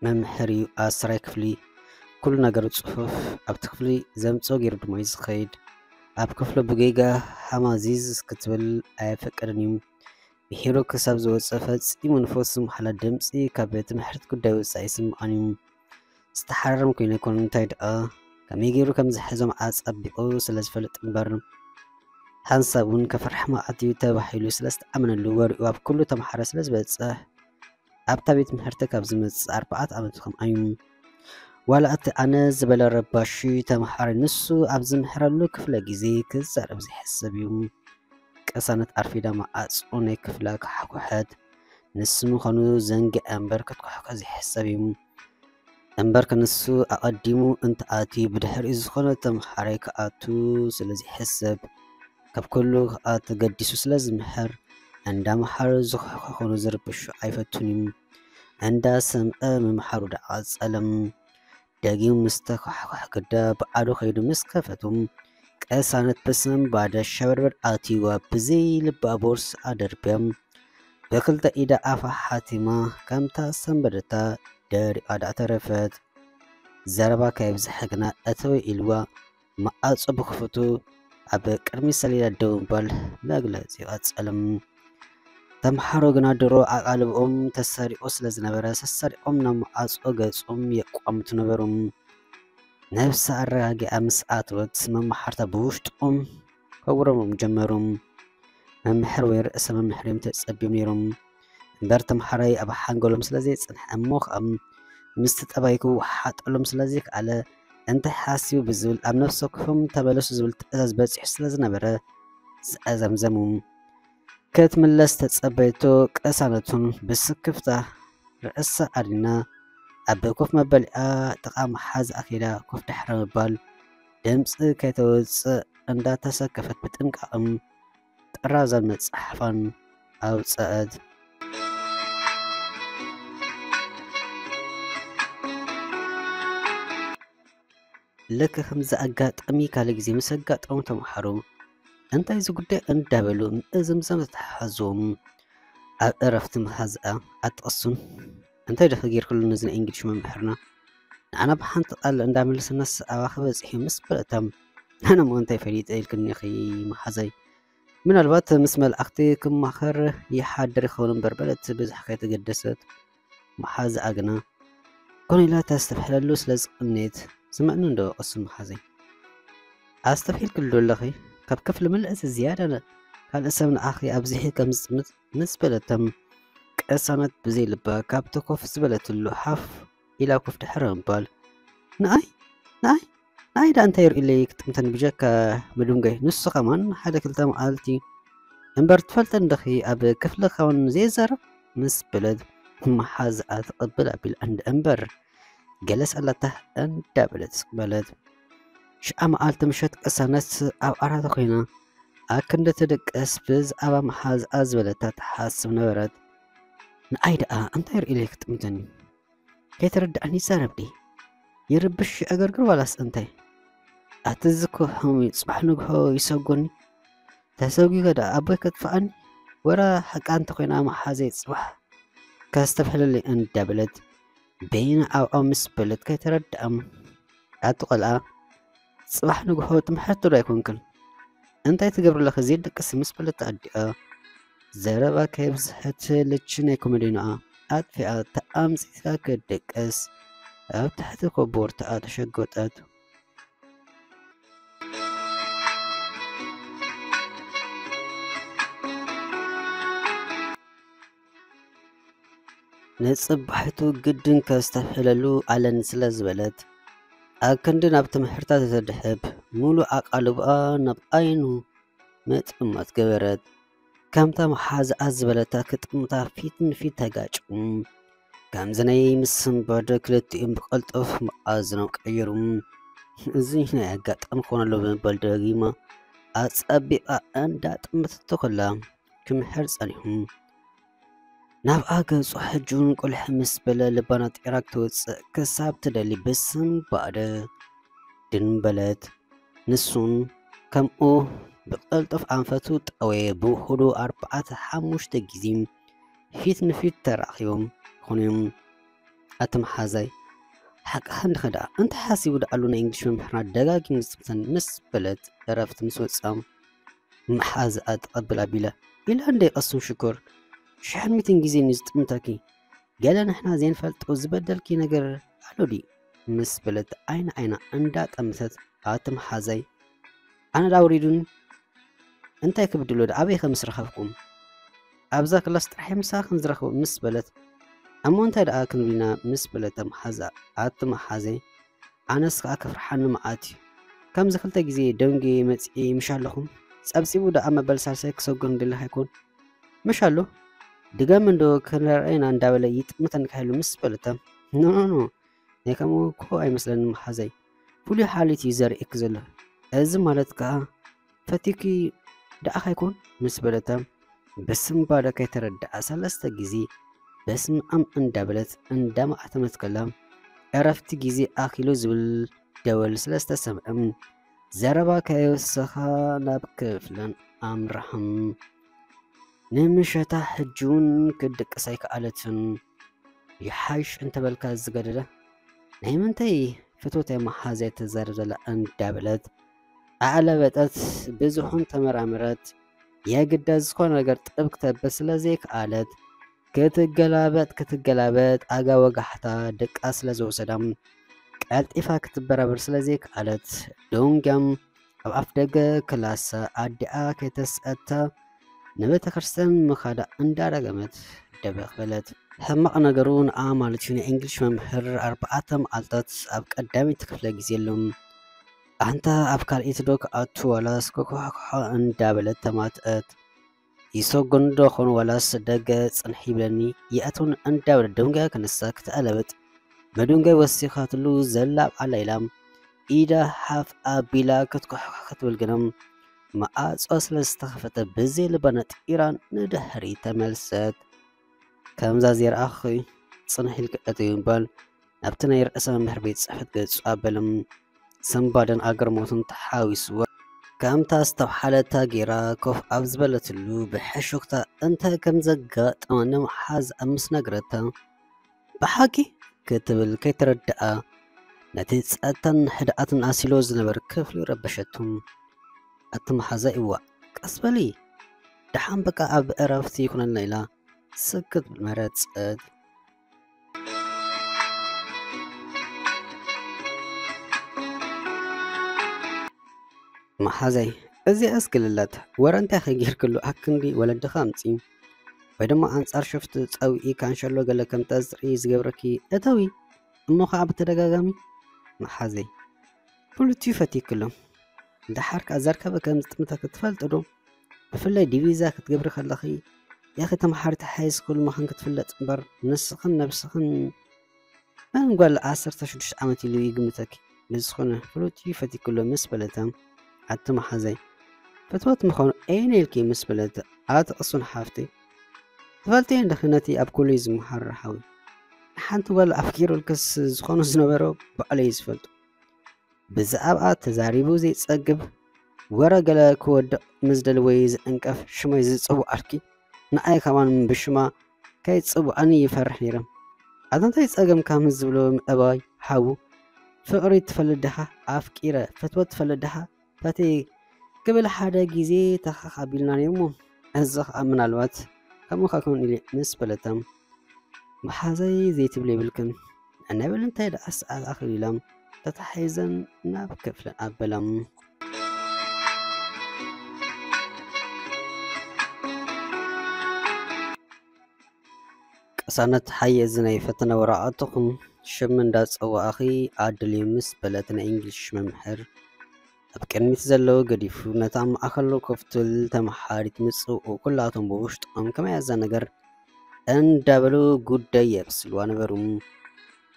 መምሕር እዩ ኣስራይ ክፍሊ። ኩሉ ነገሩ ጽፉፍ፣ ኣብቲ ክፍሊ ዘምጽኦ ገይሩ ድማ እዩ ዝኸይድ። ኣብ ክፍሉ ብጌጋ ሃማዚዝ ክትብል ኣየፈቅድን እዩ። ምሒሩ ክሳብ ዝወጽእ ፈጺሙ ንፈሱ ምሓላ ድምጺ ካብ ትምህርቲ ጉዳይ ወጻኢ ይስምዖን እዩ። ዝተሓረረም ኮይኑ ኣይኮነን፣ እንታይ ደኣ ከመይ ገይሩ ከም ዝሕዞም ኣጸቢቑ ስለ ዝፈልጥ እምበር፣ ሓንሳብ እውን ከፍርሕ መዓት እዩ ተባሂሉ ስለ ዝተኣመነሉ ወሬኡ ኣብ ኩሉ ተምሓረ ስለ ዝበጽሕ ኣብታ ቤት ትምህርቲ ካብ ዝመጽእ ኣርባዕተ ዓመቱ ከምኣ እዩ። ዋላ እቲ ኣነ ዝበለ ረባሺ ተምሓራይ ንሱ ኣብ ዝምሕረሉ ክፍለ ግዜ ክዛረብ ዘይሕሰብ እዩ። ቅሳነት ኣርፊዳ መዓጹ ናይ ክፍላ ከሓኩሐት። ንሱ ምዃኑ ዘንጊዐ እምበር ክትኩሕኮ ዘይሕሰብ እዩ። እምበር ከንሱ ኣቐዲሙ እንተኣትዩ ብድሕሪኡ ዝኾነ ተምሓራይ ክኣቱ ስለ ዘይሕሰብ ካብ ኩሉ ክኣ ተገዲሱ ስለ ዝምሕር እንዳምሓሩ ዝኹሕኮ ኮኑ ዝርብሹ ኣይፈቱን እዩ። እንዳሰምዐ ምምሓሩ ደኣ ቀጸለም። ደጊሙ ምስ ተኳሕኳሕ ግዳ ብዓዱ ከይዱ ምስ ከፈቱ ቅሳነት ብስንባደ ሸበድበድ ኣትይዋ ብዘይ ልባ ቦርሳ ኣደርብያ ብክልተ ኢዳ ኣፋ ሓቲማ ከምታ ሰንበደታ ደሪቓ ደኣ ተረፈት። ዘረባ ከየብዝሐ ግና እተወ ኢልዋ መዓጾ ብኽፉቱ ኣብ ቅድሚ ሰሌዳ ደው ምባል መግለጺ ቀጸሎም። ተምሓሮ ግና ድሮ ኣቓልብኦም ተሰሪቑ ስለ ዝነበረ ሰሰሪቖም ናብ መዓጾ ገጾም የቋምቱ ነበሩ። ነብሳ ኣረጋጊኣ ምስ ኣተወት መማሓርታ ብውሽጦም ከጉረምርሙ ጀመሩ። መምሕር ወይ ርእሰ መምሕር እዮም ተጸብዮም ነይሮም። እምበር ተምሓራይ ኣብ ሓንጎሎም ስለ ዘይጸንሐ እሞ ኸኣ ምስቲ ጠባይ ክወሓጠሎም ስለ ዘይከኣለ እንታይ ሓሲቡ ብዝብል ኣብ ነፍሲ ወከፎም ተመለሱ ዝብል ትእዛዝ በጺሑ ስለ ዝነበረ ዘዘምዘሙ። ክትምለስ ተጸበየቶ ቅሳነቱን ብስክፍታ ርእሳ ኣድኒና ኣብ ኮፍ መበሊኣ ጥቓ መሓዝኣ ከይዳ ኮፍ ድሕሪ ምባል ድምጺ ከይተውጽእ እንዳተሰከፈት ብጥንቃቕን ጥራዛን መጽሓፋን ኣውጸአት። ልክ ከምዚ ኣጋጣሚ ካልእ ግዜ ምስ ኣጋጠሙ ተምሓሩ እንታይ እዚ ጉዳይ እንዳበሉ ምእዝምዛም ተተሓሓዝዎም። ኣብ እረፍቲ መሓዝኣ ኣትቕሱን እንታይ ዲኺ ጌርክሉ ነዚ ናይ እንግሊሽ መምህርና? ንዓና ብሓንቲ ቃል እንዳመለሰናስ ኣባኺ በጺሑ ምስ በለታ ኣነ እሞ እንታይ ፈሊጠ ኢልክኒ ኢኺ መሓዛይ። ምናልባት ምስ መላእኽቲ ክማኸር ይሓድር ይኸውን እምበር በለት ብዙሕ ከይተገደሰት። መሓዝኣ ግና ኮነ ኢላ ተስተብሕለሉ ስለ ዝቐነየት ስምዕኒ እንዶ ቅሱን መሓዘይ። ኣስተብሒልክሉ ዶ ኣለኺ? ካብ ክፍሊ ምልእቲ ዝያዳ ካልእ ሰብ ንዓኺ ኣብዚሑ ከም ዝጥምት ምስ በለቶም ቅሳነት ብዘይ ልባ ካብቲ ኮፍ ዝበለትሉ ሓፍ ኢላ ኮፍ ድሕሪ ምባል ንኣይ ንኣይ ንኣይ ደኣ እንታይ ርእዩለይ ክጥምተኒ ብጀካ ምድንጓይ ንሱ ከማን ሓደ ክልተ መዓልቲ እምበር ትፈልጠኒ ዲኺ ኣብ ክፍሊ ከማን ዘይዛረብ ምስ በለት መሓዝኣ ትቕብል ኣቢላ እንዳ እምበር ገለስ ኣላታ እንዳበለት ስቕ በለት። ሽዓ መዓልቲ ምሸት ቅሳነት ኣብ ዓራታ ኮይና ኣክንዲ ትድቅስ ብዛዕባ መሓዝኣ ዝበለታ ትሓስብ ነበረት። ንኣይ ደኣ እንታይ ርእዩለይ ክጥምተኒ? ከይተረድኣኒ ይዛረብ ድየ? ይርብሽ ይዕገርግር ዋላስ እንታይ? ኣቲ እዚ እኮ ሕሙም እዩ፣ ጽባሕ ንግሆ ይሰጎኒ። ተሰጒገ ደኣ ኣቦይ ከጥፍኣኒ? ወላ ሓቃ እንተኾይና መሓዘይ ጽባሕ ከስተብሕለለይ እንዳበለት በይና ኣብኣ ምስ በለት ከይተረድኣም። ኣቲ ቆልዓ ጽባሕ ንግሆ ትምሕርቲ ዶ ኣይኮንክን? እንታይ ትገብሪ ኣለኺ ዘይደቅስ ምስ በለት ኣዲኣ ዘረባ ከየብዝሐት ልቺ ናይ ኮመዲኖኣ ኣጥፊኣ ተኣምጺሳ ክትድቅስ ኣብ ትሕቲ ኮቦርታኣ ተሸጎጠት። ንጽባሒቱ ግድን ከስተብሕለሉ ኣለኒ ስለ ዝበለት፣ ኣብ ክንዲ ናብ ትምህርታ ተትድሕብ፣ ሙሉእ ኣቓልቦኣ ናብ ዓይኑ ምጥማት ገበረት። ከምታ መሓዝኣ ዝበለታ ክጥምታ ፊት ንፊት ተጋጭዮም። ከምዚ ናይ ምስንባድ ክልቲኦም ብቐልጠፍ መኣዝኖም ቀየሩ። እዚ ናይ ኣጋጣሚ ክኾን ኣለዎ ብምባል ደጊማ ኣጸቢቓ እንዳጠመተቶ ከላ ክምሕር ጸኒሑ። ናብኣ ገጹ ሕጂ እውን ቁልሕ ምስ በለ ልባ ናጢራ ክትወጽእ ክሳብ ትደሊ ብስንባደ ድን በለት። ንሱን ከምኡ ብቐልጡፍ ኣንፈቱ ጠወየ። ብውሑዱ ኣርባዕተ ሓሙሽተ ግዜ ፊት ንፊት ተራኺቦም ይኾኑ እዮም። ኣቲ መሓዛይ፣ ሓቅኻ እንዲኻ ደኣ፣ እንታይ ሓሲቡ ደኣሉ ናይ እንግሊሽ መምህርና ደጋጊሙ ዝጥምተኒ ምስ በለት ዕረፍቲ ምስ ወጻ መሓዛኣ ተቐብል ኣቢላ፣ ኢላ እንደ ቀሱን ሽኮር ሽሕን ሚእትን ግዜ እዩ ዝጥምተኪ። ገለ ንሕና ዘይንፈልጦ ዝበደልኪ ነገር ኣሎ ድዩ? ምስ በለት ዓይኒ ዓይና እንዳጠመተት፣ ኣቲ መሓዛይ፣ ኣነ ደኣ ውሪዱኒ፣ እንታይ ክብድሎ ደኣ፣ ኣበይ ከ ምስ ረኸብኩም? ኣብዛ ክላስ ጥራሕ ምሳኺ ክንዝረኽቦ ምስ በለት፣ እሞ እንታይ ደኣ ክንብሊና ምስ በለት፣ ኣቲ መሓዛይ፣ ኣነስ ከኣ ከፍርሓኒ መዓት እዩ። ከምዚ ክልተ ግዜ ደንጉየ መጺኤ ምሽ ኣለኹም። ጸብጺቡ ደኣ መበል ሳልሳይ ክሰጎን ደሊኻ ኣይኮን? ምሽ ኣሎ? ድገም እንዶ ክንረኣየና እንዳበለ ይጥምተኒ ከይሉ ምስ በለታ፣ ኖ፣ ኖ፣ ኖ፣ ናይ ከምኡ እኮ ኣይመስለንን መሓዛይ። ፍሉይ ሓልዮት እዩ ዘርእየኪ ዘሎ። እዚ ማለት ከኣ ፈቲኪ ደኣ ኣይኮን? ምስ በለታ፣ ብስንባደ ከይተረድኣ ሰለስተ ግዜ በስመ ኣብ እንዳበለት እንዳማዕተመት ከላ፣ ዕረፍቲ ግዜ ኣኺሉ ዝብል ደወል ስለ ዝተሰምዐ፣ ዘረባ ከየወሰኻ ናብ ክፍለን ኣምርሐ። ንምሸታ ሕጂ እውን ክትድቅስ ኣይከኣለትን። ይሓይሽ እንተበልካ ዝገደደ፣ ናይ ምንታይ ፍትወት እያ መሓዛይ ተዛርብ ዘላ እንዳበለት ኣዕለበጠት። ብዙሕን ተመራመረት። የግዳ ዝኾነ ነገር ጥብ ክተብል ስለ ዘይከኣለት፣ ክትገላበጥ ክትገላበጥ፣ ኣጋ ወጋሕታ ድቃስ ስለ ዝወሰዳ፣ ቀልጢፋ ክትበራበር ስለ ዘይከኣለት፣ ደንጉያ ኣብ ኣፍ ደገ ክላሳ ኣዲኣ ከይተስኣታ ንቤተ ክርስቲያን ምኻዳ እንዳደገመት ደበኽ በለት። ሕማቕ ነገሩ ንኣ ማለት እዩ፣ ናይ እንግሊሽ መምህር ኣርባዕተ መዓልታት ኣብ ቀዳመይቲ ክፍለ ግዜ ኣሎ። ኣንታ ኣብ ካልኣይቲ ዶ ክኣቱ ዋላስ ክኩሕኩሖ እንዳበለት ተማትኣት። ይሰጎን ዶ ኾን ዋላስ ደገ ጽንሕ ይብለኒ ይኣትውን እንዳበለት ደንጉያ ክንሳ ክትኣለበጥ መደንጎይ ወሲኻትሉ ዘላ ኣብዓላ ኢላ ኢዳ ሓፍ ኣቢላ ክትኩሕኩሕ ክትብል ግና፣ መዓጾ ስለ ዝተኸፈተ ብዘይ ልባ ነጢራ ንድሕሪት ተመልሰት። ከምዛ ዘይረኣኹኺ ጽንሕ ኢልኪ እተዪ ብምባል ናብቲ ናይ ርእሰ መምህር ቤት ጽሕፈት ገጹ ኣበለ። ስንባደን ኣግርሞትን ተሓዊስዋ። ከምታ ዝተብሓለታ ገይራ ኮፍ ኣብ ዝበለትሉ ብሕሹኽታ እንታይ ከም ዘጋጠማ ንመሓዛኣ ምስ ነገረታ፣ ብሓቂ ክትብል ከይተረድኣ፣ ነቲ ጸጥታን ህድኣትን ኣሲሎ ዝነበረ ክፍሊ ረበሸቱ። ኣቲ መሓዛይ፣ እዋእ ቀስ በሊ፣ ደሓን በቃ ኣብ ዕረፍቲ ይኹነልና ኢላ ስክት ክትብል መረጸት። መሓዛይ፣ እዚኣስ ግልላት ወረ እንታይ ከ ጌርክሉ ኣክንዲ ወለድኻ ኣምጺ ወይ ድማ ኣንጻር ሸፍቱ ጸውዒ ካንሸሎ ገለ ከም ተጽሪ ዝገብረኪ እተዊ እሞ ኸዓ ብተደጋጋሚ። መሓዘይ፣ ፍሉጥ እዩ ፈቲክሎ። ደሓር ከኣ ዘርከበ ከም ዝጥምተኪ ትፈልጢ ዶ? ብፍላይ ዲቪዛ ክትገብሪ ከለኺ፣ ያኺ ተምሓሪት ሃይ ስኩል ምዃንኪ ትፍለጥ እምበር፣ ንስኽን ነብስኽን መን ጓል ዓሰርተ ሽዱሽተ ዓመት ኢሉ ይግምተኪ? ብዝኾነ ፍሉጥ እዩ ፈቲክሎ ምስ በለታ፣ ኣቲ መሓዘይ፣ ፍትወት ምዃኑ ኣየነይ ኢልኪ ምስ በለታ፣ ኣቲ ቅሱን ሓፍተይ፣ ትፈልጥዮ እንዲኺ ነቲ ኣብ ኮሌጅ ዝመሃር ሓወይ፣ ንሓንቲ ጓል ኣፍቂሩልክስ ዝኾኑ ዝነበሮ ባዕለይ ዝፈልጦ። ብዛዕባኣ ተዛሪቡ ዘይጸግብ፣ ወረ ገለ ክወድቕ ምስ ደለወ ዝዕንቀፍ ሽመይ ዝጽውዓልኪ፣ ንዓይ ከማን ብሽማ ከይትጽውዓኒ ይፈርሕ ነይረ። ኣታ እንታይ ጸገምካ ምስ ዝብሎ ምዕባይ ሓዉ፣ ፍቕሪ ትፈልጥ ዲኻ? ኣፍቂረ፣ ፍትወት ትፈልጥ ዲኻ? ፈትየ ክብል ሓደ ግዜ ተኻኽ ኣቢልና ነይሩ እሞ፣ እዚ ኸኣ ምናልባት ከምኡ ኸኣ ክኸውን ኢለ ምስ በለታ፣ መሓዘይ ዘይትብሎ የብልክን። ንዕናይ በሊ እንታይ ደኣ ሰዓት ኣኺሉ ኢላ ተታሒዘን ናብ ክፍለን ኣበላ። ቅሳነት ሓየ እዚ ናይ ፈተነ ወረቓቕትኹም ሽም እንዳጸዋእኺ ኣድልዩ ምስ በለት ናይ እንግሊሽ መምህር ኣብ ቅድሚት ዘለዉ ገዲፉ ነታ ማእከሉ ኮፍ ትብል ተመሓሪት ምጽውኡ ኩላቶም ብውሽጦም ከመይ እያ እዛ ነገር እንዳበሉ ጉዳይ የብስልዋ ነበሩ።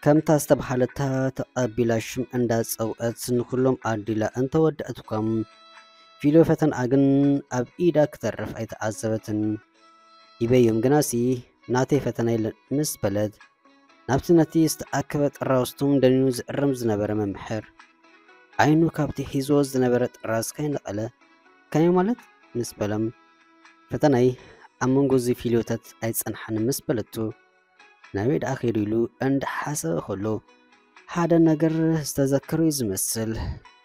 ከምታ ዝተባህለታ ተቐቢላ ሽም እንዳጸውዐት ንኹሎም ኣዲላ እንተወደአት እኳ ፊሎ ፈተንኣ ግን ኣብ ኢዳ ክተርፍ ኣይተዓዘበትን። ይበዮም ግናሲ ናተይ ፈተና የለን ምስ በለት ናብቲ ነቲ ዝተኣከበ ጥራውስቶም ደኒኑ ዝእርም ዝነበረ መምሕር ዓይኑ ካብቲ ሒዝዎ ዝነበረ ጥራዝ ከይነቐለ፣ ከመይ ማለት? ምስ በሎም፣ ፈተናይ ኣብ መንጎ እዚ ፊልዮታት ኣይጸንሓን ምስ በለቱ፣ ናበይ ደኣ ከይዱ ኢሉ እንዳሓሰበ ከሎ፣ ሓደ ነገር ዝተዘከረዩ ዝመስል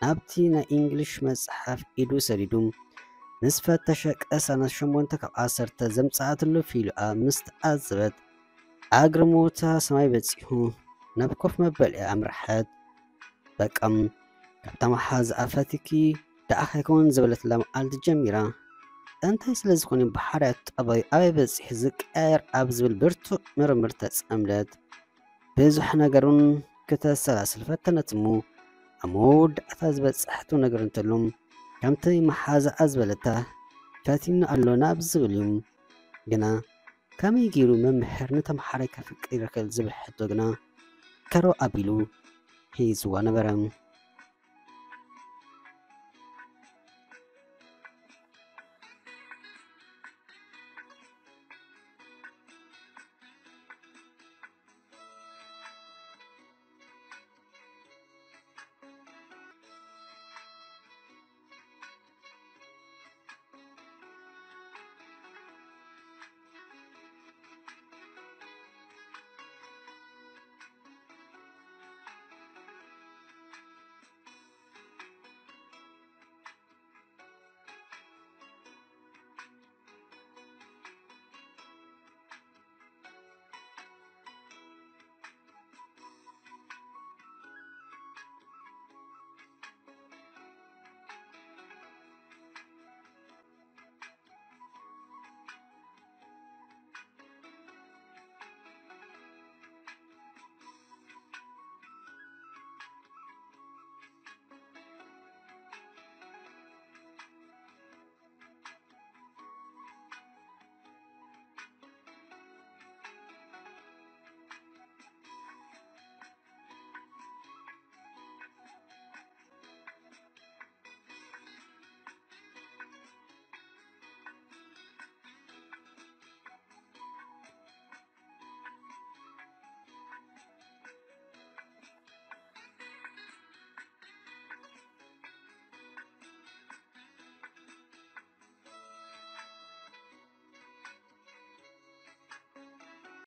ናብቲ ናይ እንግሊሽ መጽሓፍ ኢዱ ሰዲዱ ምስ ፈተሸ፣ ቀሳነት ሸሞንተ ካብ ዓሰርተ ዘምጽኣትሉ ፊልዮኣ ምስ ተዓዘበት፣ ኣግርሞታ ሰማይ በጺሑ ናብ ኮፍ መበሊኣ ኣምርሐት። በቃ፣ ካብታ መሓዛኣ ፈቲኪ ደኣ ከይከውን ዝበለትላ መዓልቲ ጀሚራ፣ እንታይ ስለ ዝኾነ ብሓርያት ጠባዩ ኣበይ በጺሑ ዝቀያየር ኣብ ዝብል ብርቱዕ ምርምር ተጸምደት። ብዙሕ ነገር እውን ክተሰላስል ፈተነት እሞ፣ ኣብ መወዳእታ ዝበጻሕቶ ነገር እንተሎ፣ ከምቲ መሓዛኣ ዝበለታ፣ ፈቲኑ ኣሎ ናብ ዝብል እዩ። ግና ከመይ ገይሩ መምህር ንተምሓራይ ከፍቅር ይኽእል ዝብል ሕቶ ግና ከሮ ኣቢሉ ሒዝዋ ነበረ።